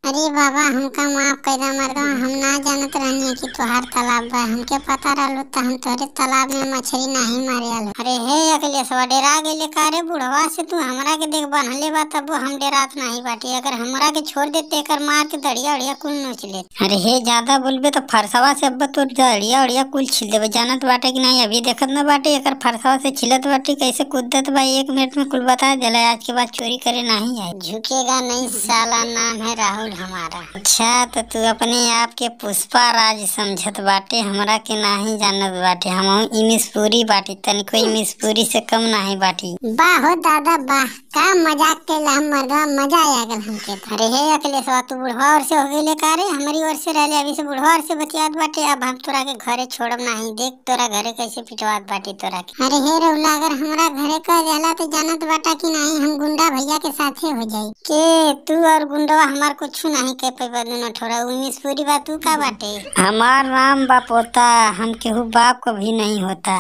अरे बाबा हमका माफ कर दा मर्दवा, हम ना जानत रहनी कि तोहार तालाब बा, हमके पता रहलो त हम तोहरे तालाब में मछली नहीं मारे आलो। अरे हे अखिलेशवा डेरा गइले का रे बुढ़वा से? तू हमरा के देख बनले बा तब हम डेरात नहीं बाटी, अगर हमरा के छोड़ देते एकर मार के दड़िया उड़िया कुल नोच ले। अरे हे ज्यादा बोलबे तो फरसवा से अब तोर दड़िया उड़िया कुल छिल देबे, जानत बाटे कि नहीं? अभी देखत न बाटे एकर फरसवा से छिलत बाटे कैसे कूदत बा, 1 मिनट में कुल बता देला। आज के बाद चोरी करे नहीं आई, झुकेगा नहीं साला, नाम है राहुल हमारा। अच्छा तो तू अपने आप के पुष्पा राज समझत बाटे, हमरा के नाही जानत बाटे। हम इमिसपुरी बाटी, तनिको इमिसपुरी से कम नाही बाटी। वाह हो दादा वाह, का मजाक कैला हम मर्दवा, मजा आ गल हमके। अरे हे अखिलेशवा तू बुढ़वा और से हो गइले का रे? हमारी ओर से रहले, अभी से बुढ़वा और से बतियात बाटे। अब हम तोरा के घरे छोड़ब नाही, देख तोरा घरे कैसे पिटवात बाटी तोरा के। अरे हे रहुला अगर हमरा घरे कह देला तो जानत बाटा कि नहीं हम गुंडा भैया के साथे हो जाई। के तू और गुंडवा हमार कुछ नहीं कह पैबा दुनो ठोरा, उन्नीस पूरी बात तू का बाटे? हमार राम बाप होता, हम केहू बाप कभी नहीं होता।